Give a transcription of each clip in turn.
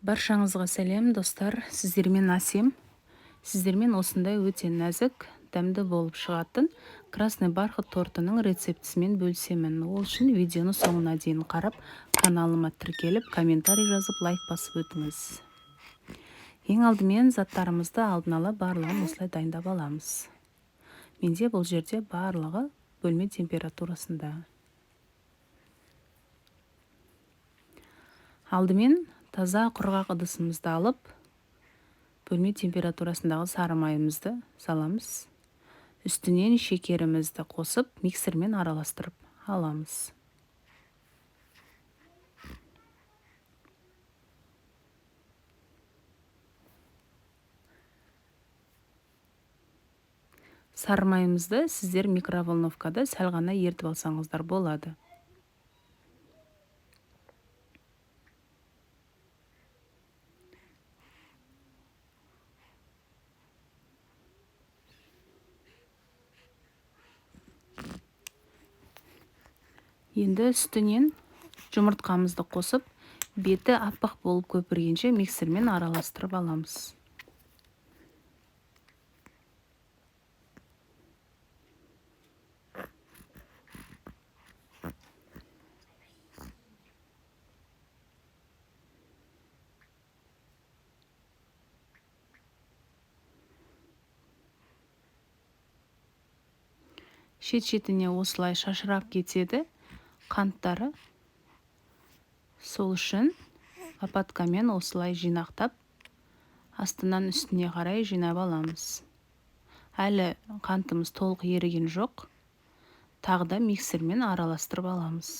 Баршаңызға сәлем, достар! Сіздермен Әсем. Сіздермен осындай өте нәзік, дәмді болып шығатын красный бархат тортының рецептісімен бөлісемін. Ол үшін видеоны соңына дейін қарап, каналыма тіркеліп, комментарий жазып, лайк басып өтіңіз. Ең алдымен заттарымызды алдын ала барлығын осылай дайындап аламыз. Менде бұл жерде барлығы бөлме температурасында. Алдымен таза құрғақ ыдысымызды алып, бөлме температурасындағы сары майымызды саламыз. Үстінен шекерімізді қосып, миксермен араластырып аламыз. Сары майымызды сіздер микроволновкада сәл ғана ерітіп алсаңыздар болады. Енді үстінен жұмыртқамызды қосып, беті аппақ болып көпіргенше миксермен араластырып аламыз. Шет-шетіне осылай шашырап кетеді қанттары. Сол үшін лопаткамен осылай жинақтап, астынан үстіне қарай жинап аламыз. Әлі қантымыз толық еріген жоқ. Тағы да миксермен араластырып аламыз.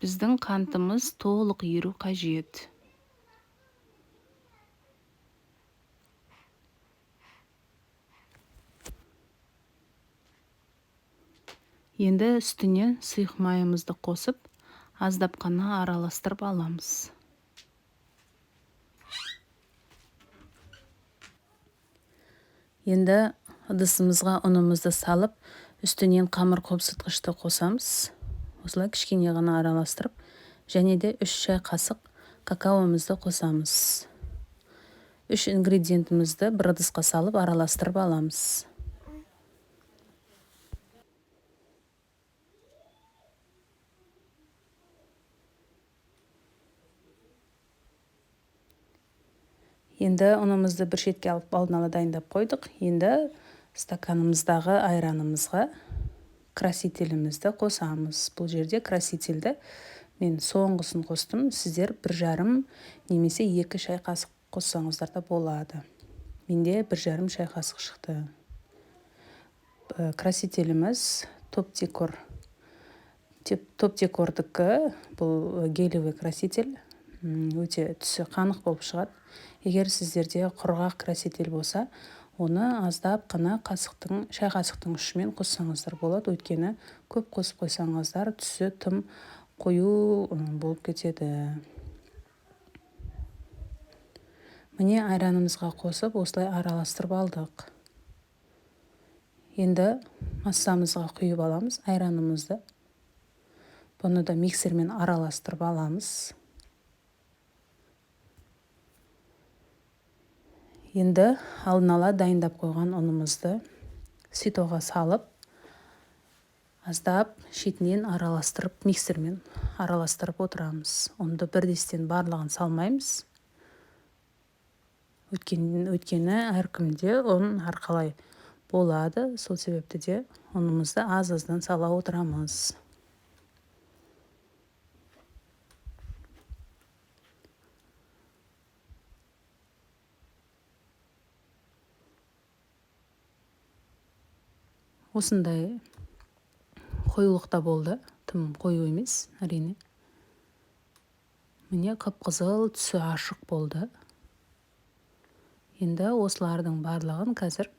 Біздің қантымыз толық еру қажет. Енді үстіне сұйық майымызды қосып, аздап қана араластырып аламыз. Енді ыдысымызға ұнымызды салып, үстінен қамыр қопсытқышты қосамыз. Осылай кішкене ғана араластырып, және де 3 шай қасық какаомызды қосамыз. 3 ингредиентімізді бір ыдысқа салып араластырып аламыз. Енді ұнымызды бір шетке алып алдын ала дайындап қойдық. Енді стаканымыздағы айранымызға красителімізді қосамыз. Бұл жерде красителді мен соңғысын қостым. Сіздер 1,5 немесе 2 шай қасық қоссаңыздар да болады. Менде 1,5 шай қасық шықты. Красителіміз топ декор. Топ декордікі, бұл гелевый краситель. Өте түсі қанық болып шығады. Егер сіздерде құрғақ краситель болса, оны аздап қана шай қасықтың ұшымен қоссаңыздар болады. Өйткені көп қосып қойсаңыздар түсі тым қою болып кетеді. Міне айранымызға қосып осылай араластырып алдық. Енді массамызға құйып аламыз айранымызды. Бұны да миксермен араластырып аламыз. Енді алдын ала дайындап қойған ұнымызды ситоға салып, аздап шетінен араластырып, миксермен араластырып отырамыз. Ұнды бірдестен барлығын салмаймыз. Өйткені әркімде ұн әрқалай болады, сол себепті де ұнымызды аз-аздан сала отырамыз. Осындай қоюлықта болды, тым қою емес, әрине. Міне қып-қызыл түсі ашық болды. Енді осылардың барлығын қазір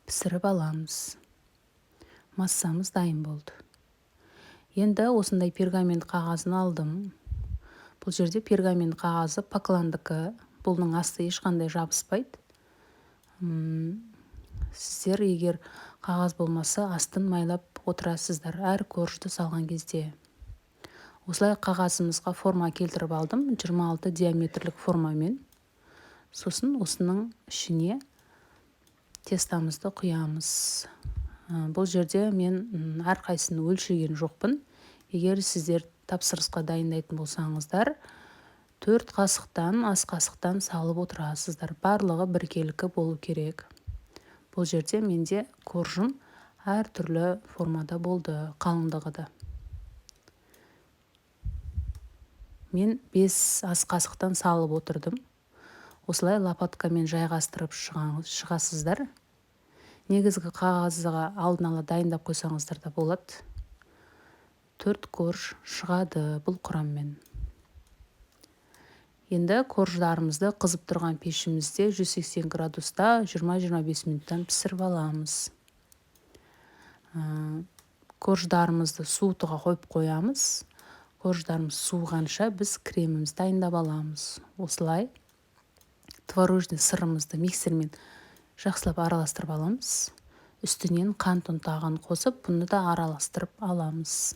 пісіріп аламыз. Массамыз дайын болды. Енді осындай пергамент қағазын алдым. Бұл жерде пергамент қағазы пакландікі. Бұның асты ешқандай жабыспайды. Сіздер егер қағаз болмаса, астын майлап отырасыздар әр коржды салған кезде. Осылай қағазымызға форма келтіріп алдым, 26 диаметрлік формамен. Сосын осының ішіне тестамызды құямыз. Бұл жерде мен әрқайсысын өлшеген жоқпын. Егер сіздер тапсырысқа дайындайтын болсаңыздар, 4 қасықтан, ас қасықтан салып отырасыздар. Барлығы біркелкі болу керек. Бұл жерде менде коржым әртүрлі формада болды, қалыңдығы да. Мен 5 ас қасықтан салып отырдым. Осылай лопаткамен жайғастырып шығасыздар. Негізгі қағазға алдын ала дайындап қойсаңыздар да болады. 4 корж шығады бұл құраммен. Енді корждарымызды қызып тұрған пешімізде 180 градуста 20-25 минуттан пісіріп аламыз. Корждарымызды суытуға қойып қоямыз. Корждарымыз суығанша біз кремімізді дайындап аламыз. Осылай творожный сырымызды миксермен жақсылап араластырып аламыз. Үстінен қант ұнтағын қосып, бұны да араластырып аламыз.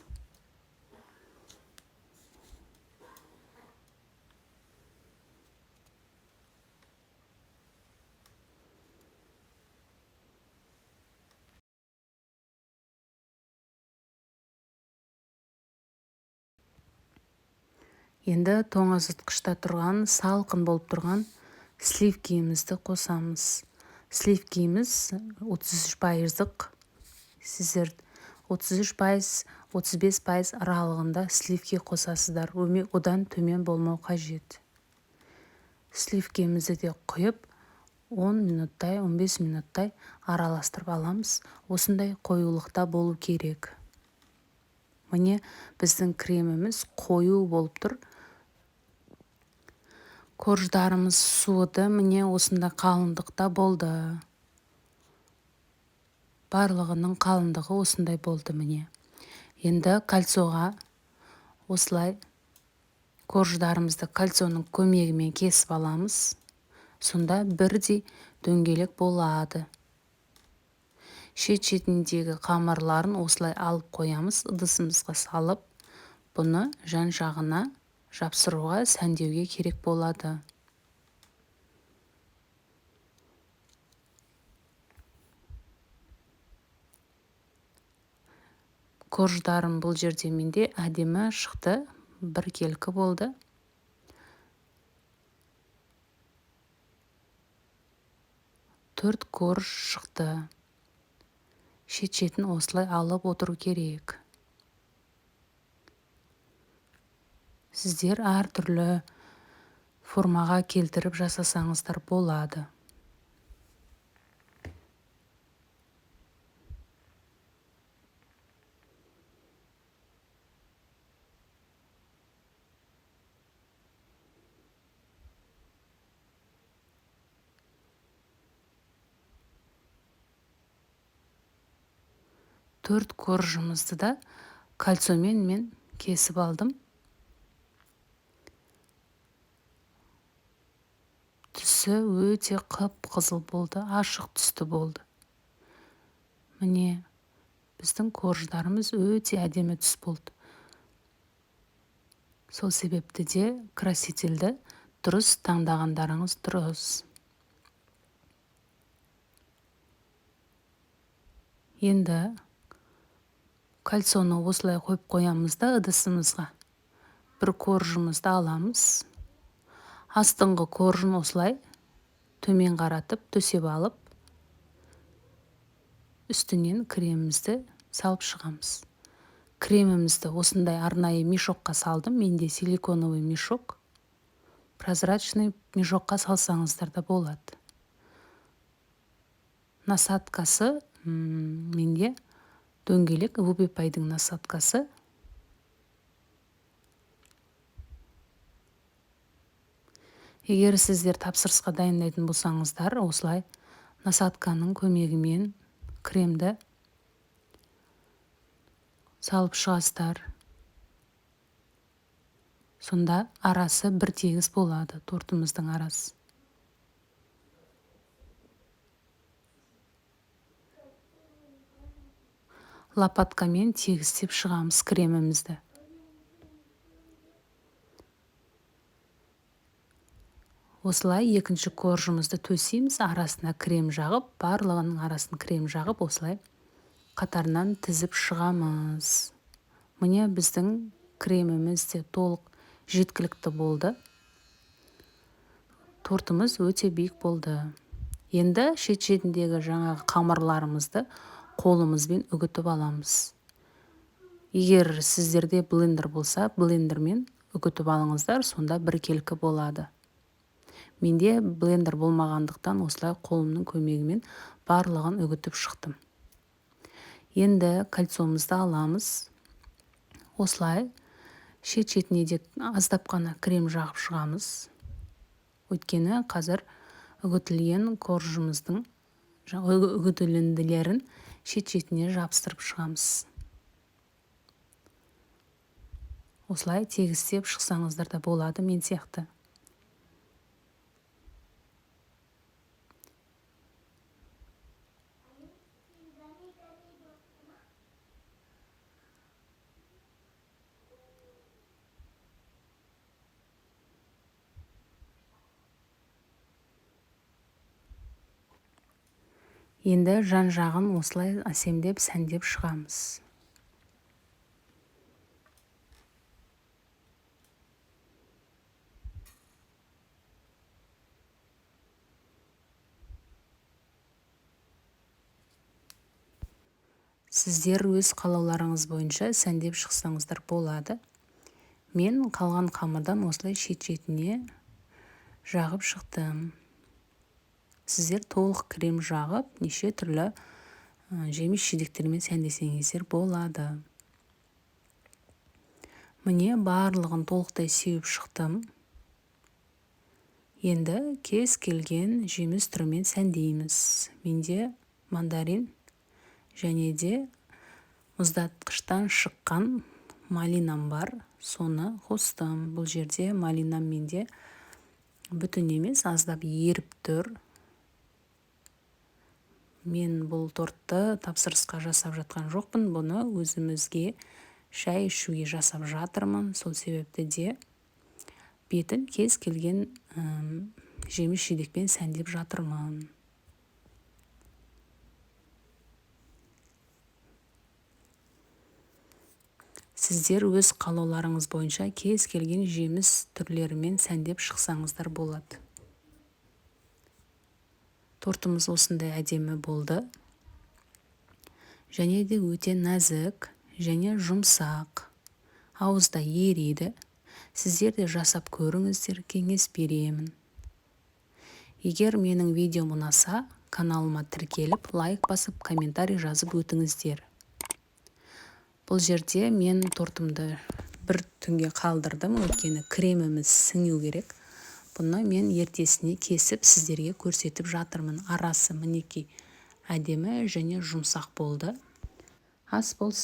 Енді тоңазытқышта тұрған, салқын болып тұрған сливкиімізді қосамыз. Сливкиіміз 33%-лық. Сіздер 33%, 35% аралығында сливки қосасыздар. Одан төмен болмау қажет. Сливкиімізді де құйып, 10 минуттай, 15 минуттай араластырып аламыз. Осындай қоюлықта болу керек. Міне біздің креміміз қою болып тұр. Корждарымыз суыды, міне осындай қалыңдықта болды. Барлығының қалыңдығы осындай болды міне. Енді кольцоға осылай корждарымызды кольцоның көмегімен кесіп аламыз. Сонда бірдей дөңгелек болады. Шет-шетіндегі қамырларын осылай алып қоямыз, ыдысымызға салып, бұны жан-жағына жапсыруға, сәндеуге керек болады. Корждарым бұл жерде менде әдемі шықты, біркелкі болды. 4 корж шықты. Шет-шетін осылай алып отыру керек. Сіздер әртүрлі формаға келтіріп жасасаңыздар болады. 4 коржымызды да кольцомен мен кесіп алдым. Түсі өте қып-қызыл болды, ашық түсті болды. Міне біздің корждарымыз өте әдемі түс болды. Сол себепті де красительді дұрыс таңдағандарыңыз дұрыс. Енді кольцоны осылай қойып қоямыз да ыдысымызға. Бір коржымызды аламыз. Астыңғы коржын осылай төмен қаратып, төсеп алып, үстінен кремімізді салып шығамыз. Кремімізді осындай арнайы мешокқа салдым. Менде силиконовый мешок. Прозрачный мешокқа салсаңыздар да болады. Насадкасы менде дөңгелек Вупипайдың насадкасы. Егер сіздер тапсырысқа дайындайтын болсаңыздар, осылай насадканың көмегімен кремді салып шығасыздар. Сонда арасы бір тегіс болады, тортымыздың арасы. Лопаткамен тегістеп шығамыз кремімізді. Осылай екінші коржымызды төсейміз, арасына крем жағып, барлығының арасын крем жағып, осылай қатарынан тізіп шығамыз. Міне, біздің креміміз де толық жеткілікті болды. Тортымыз өте биік болды. Енді шет-шетіндегі жаңағы қамырларымызды қолымызбен үгітіп аламыз. Егер сіздерде блендер болса, блендермен үгітіп алыңыздар, сонда біркелкі болады. Менде блендер болмағандықтан осылай қолымның көмегімен барлығын үгітіп шықтым. Енді кольцомызды аламыз. Осылай шет-шетіне де аздап қана крем жағып шығамыз. Өйткені қазір үгітілген коржымыздың үгітілінділерін шет-шетіне жабыстырып шығамыз. Осылай тегістеп шықсаңыздар да болады мен сияқты. Енді жан-жағын осылай әсемдеп сәндеп шығамыз. Сіздер өз қалауларыңыз бойынша сәндеп шықсаңыздар болады. Мен қалған қамырдан осылай шет-шетіне жағып шықтым. Сіздер толық крем жағып, неше түрлі жеміс-жидектермен сәндесеңіздер болады. Міне, барлығын толықтай сеуіп шықтым. Енді кез келген жеміс түрімен сәндейміз. Менде мандарин және де мұздатқыштан шыққан малинам бар, соны қостым. Бұл жерде малинам менде бүтін емес, аздап еріп тұр. Мен бұл тортты тапсырысқа жасап жатқан жоқпын, бұны өзімізге шай ішуге жасап жатырмын. Сол себепті де бетін кез келген жеміс-жидекпен сәндеп жатырмын. Сіздер өз қалауларыңыз бойынша кез келген жеміс түрлерімен сәндеп шықсаңыздар болады. Тортымыз осындай әдемі болды. Және де өте нәзік және жұмсақ. Ауызда ериді. Сіздер де жасап көріңіздер, кеңес беремін. Егер менің видеом ұнаса, каналыма тіркеліп, лайк басып, комментарий жазып өтіңіздер. Бұл жерде мен тортымды бір түнге қалдырдым, өйткені креміміз сіңу керек. Бұны мен ертесіне кесіп сіздерге көрсетіп жатырмын. Арасы мінекей әдемі және жұмсақ болды. Ас болсын.